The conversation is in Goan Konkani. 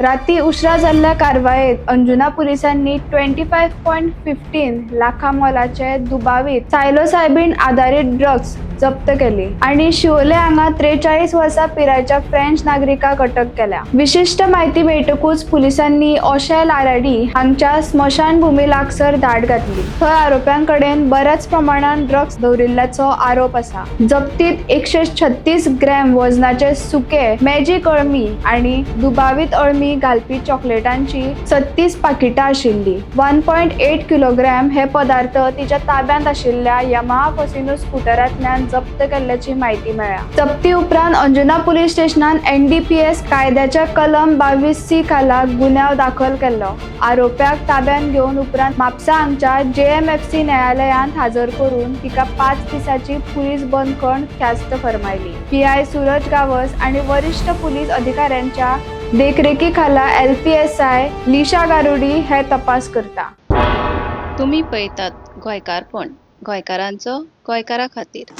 राती उसरा जाल्ल्या कारवायेत अंजुना पुलिसांनी 25.15 लाखां मोलाचे दुबावीत सायलोसायबीन आदारीत ड्रग्ज जप्त केली आणि शिवोले हांगा 43 वर्सां पिरायेच्या फ्रेंच नागरिकाक अटक केल्या. विशिश्ट म्हायती मेळटकूच पुलिसांनी ओशे लाराडी हांगच्या स्मशानभूमी लागसर धाड घातली. थंय आरोप्यांकडेन बऱ्याच प्रमाणात ड्रग्ज दवरिल्ल्याचो आरोप आसा. जप्तीत 136 ग्रॅम वजनाचे सुके मॅजीक अळमी आणि दुबावीत अळमी घालपी चॉकलेटांची 36 पाकिटां आशिल्ली. 1.8 किलोग्रॅम हे पदार्थ तिच्या ताब्यांत आशिल्ल्या यमाहा फसिनो स्कुटरांतल्यान जप्त केल्ल्याची म्हायती मेळ्ळ्या. जप्ती उपरांत अंजुना पुलीस स्टेशनान एनडीपीएस कायद्याच्या कलम 22 सी खाला गुन्यांव दाखल केल्लो. आरोप्याक ताब्यांत घेवन उपरांत म्हापसा हांगच्या जेएमएफसी न्यायालयांत हजर करून तिका 5 दिसांची पुलीस बंदखण ख्यास्त फर्मायली. पीआय सूरज गावस आणि वरिष्ठ पुलीस अधिकाऱ्यांच्या देखरेखी खाला एलपीएसआय लिशा गारुडी हे तपास करता. तुमी पळयतात गोंयकारपण, गोंयकारांचो गोंयकारा खातीर.